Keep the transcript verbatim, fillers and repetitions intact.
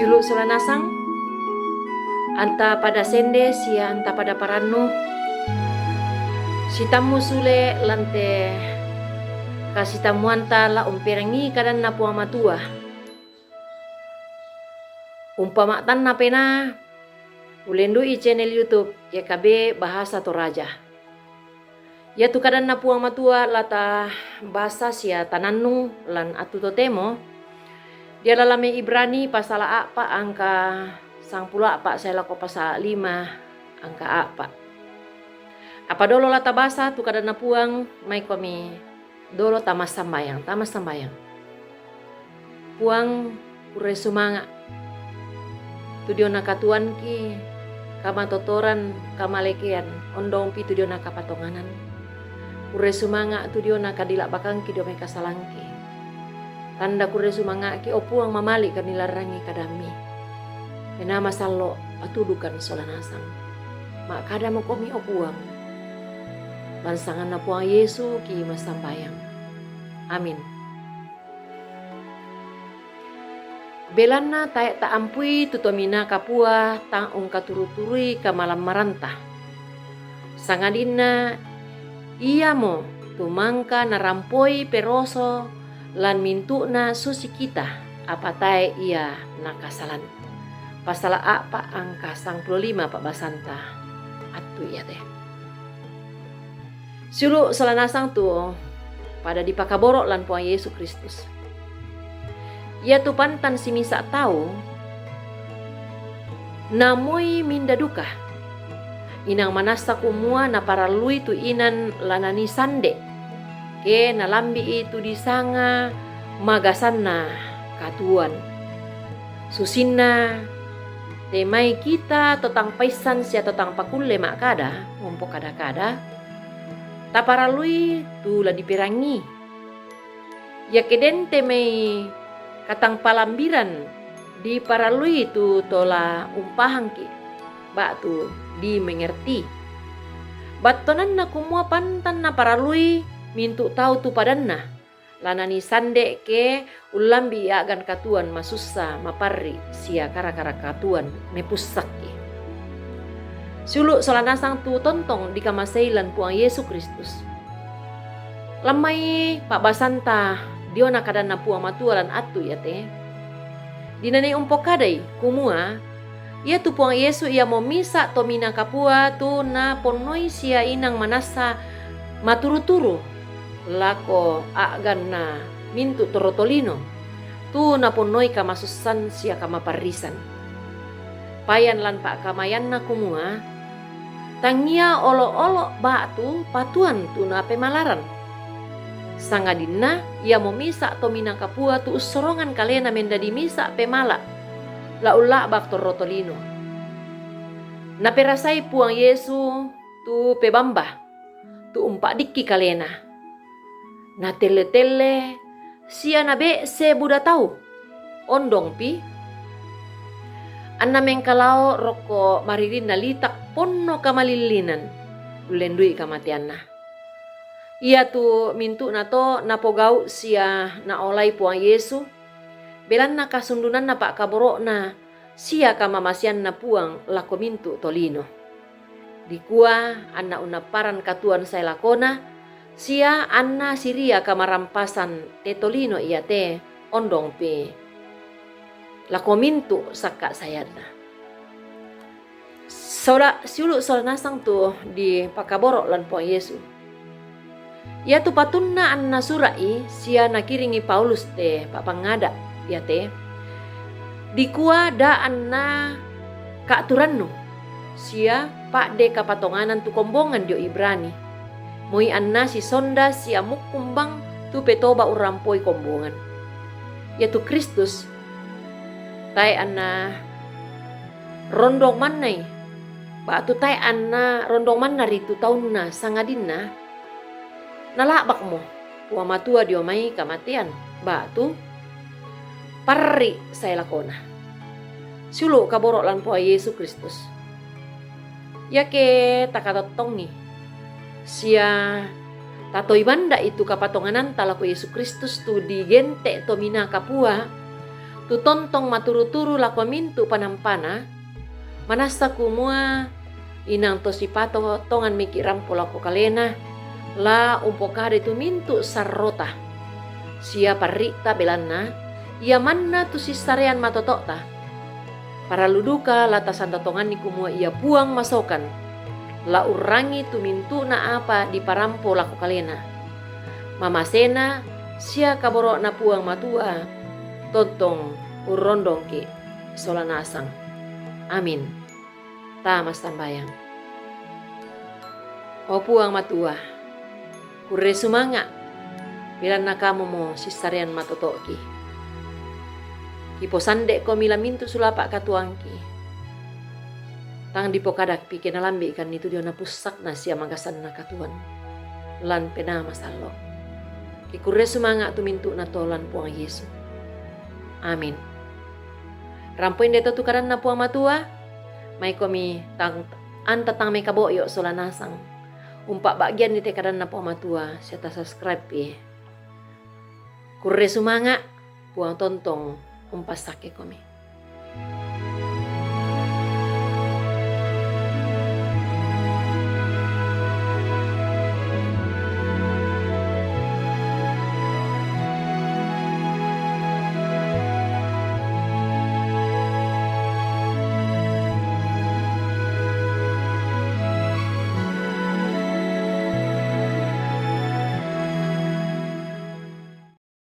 Siulu' sola nasang, anta pada sende sia anta pada parannu, sitammu sule lan te kasitammuanta la umperangii kadanNa Puang Matua. Umpama'tanna penaa, ulendu'i channel YouTube Y K B Bahasa Toraja. Iatu kadanNa Puang Matua la tabasa sia tanannung lan attu totemo, diala lame Ibrani pasala a'pa' angka sangpulo a'pa' sae lako pasala lima angka a'pa'. Apa dolo la tabasa tu kadanNa Puang, maikomi dolo tamassambayang, tamassambayang. Puang, kurre sumanga' tu diona katuoanki, kamatotoran, kamalekean, ondongpi tu diona kapatonganan. Kurre sumanga' tu diona kadila'bakangki dio mai kasalangki. Tanda kurre sumanga'ki, o Puang, mamali' kanilarrangi kadammi. Penaa masallo', patudukan sola nasang. Ma'kadamokomi, o Puang. Lan sanganNa Puang Yesu ki massambayang. Amin. Belanna tae' taampui tu Tominaa Kapua tang ungkaturu-turui kamalammaranta. Sangadinna iamo tu mangka narampoi peroso lan mintu'na susi kita, apa tae' ia nakasalan. Pasala a'pa' angka sangpulo lima pa'basanta attu iate. Siulu' sola nasang tu pada dipakaboro' lan Puang Yesu Kristus. Iatu pantan simisa' tau namoi minda duka, inang manassa kumua naparallui tu inan la nanii sande', ke nalambi'i tu disanga magasanna katuoan. Susinna, te mai kita to tang paissan sia to tang pakulle ma'kada, umpokada-kada, taparallui tu la diperangii. Iake den te mai katangpalambiran diparallui tu to la umpahangki, ba'tu dimengerti. Battuananna kumua pantan naparallui mintu' tau tu padanna, la nanii sande' ke ullambi'i a'gan katuoan masussa, maparri', sia kara-kara katuoan mepussakki. Siulu' sola nasang tu tontong dikamasei lan Puang Yesu Kristus. Lammai pa'basanta diona kadanNa Puang Matua lan attu iate. Dinanii umpokadai kumua, iatu Puang Yesu iamo misa' Tominaa Kapua tu naponnoi sia inang manassa maturu-turu lako a'ganna mintu' torro tolino, tu naponnoi kamasussan sia kamaparrisan. Payan lan pa'kamayanna kumua, tangia olo'-olo' ba'tu patuoan tu napemalaran. Sangadinna iamo misa' Tominaa Kapua tu ussorongan kalena mendadi misa' pemala', la ulla'bak torro tolino. Naperasai Puang Yesu tu pebamba, tu umpa'dikki kalena. Natelle-telle sia nabe'se buda tau. Ondongpi? Anna mengkalao rokko maririnna litak ponno kamalillinan, ullendu'i kamateanna. Iatu mintu'nato napogau' sia naolai Puang Yesu, belanna kasundunanna pa'kaboro'Na sia kamamaseanNa Puang lako mintu' tolino. Dikua anna unnapparan katuoan sae lakona, sia anna siria kamarampasan te tolino iate, ondongpi lako mintu' sakka' saeanna. Sola, siulu' sola nasang tu dipakaboro' lan Puang Yesu. Iatu patunna anna sura'i sia nakiringi Paulus te pa'pangngada' iate, dikua da' anna ka'turannu, sia pa'de kapatonganan tu kombongan dio Ibrani, moi anna sisonda sia mukkumbang tu petoba' urrampoi kombongan. Iatu Kristus tae' anna rondong mannai, ba'tu tae' anna rondong manna ri tu taunna, sangadinna nala'bakmo Puang Matua dio mai kamatean, ba'tu parri' sae lakona. Siulu' kaboro' lan Puang Yesu Kristus. Iake takatottongi sia tatoi banda'i tu kapatongananta lako Yesu Kristus tu digente' Tominaa Kapua, Tu tontong maturu-turu lako mintu' panampana, manassa kumua inang to sipato tongan miki' rampo lako kalena, la umpokadai tu mintu' sarrota sia parri'ta, belanna ia manna tu sissarean matoto'ta. Parallu duka la tasantotonganni kumua ia Puang masokan, la urrangi tu mintu'na apa diparampo lako kalena. Mamasena sia kaboro'na Puang Matua tontong urrondongki' sola nasang. Amin. Tama sambayang. O Puang Matua, kurre sumanga', belanna Kamumo sissarean matoto'ki. Kiposande'komi la mintu' sulapa' katuoangki. Tang dipokadakpi ke nalambi'kanni tu diona pussakna sia magasanna katuoan lan Penaa Masallo'. Kikurre sumanga' tu mintu'na to lan Puang Yesu. Amin. Rampo inde to tu kadanna Puang Matua, maikomi tang, anta tang mekabo'yo' sola nasang. Umpa'ba'gianni te kadanna Puang Matua sia tasubscribe-i. Kurre sumanga', Puang tontong umpassakkekomi.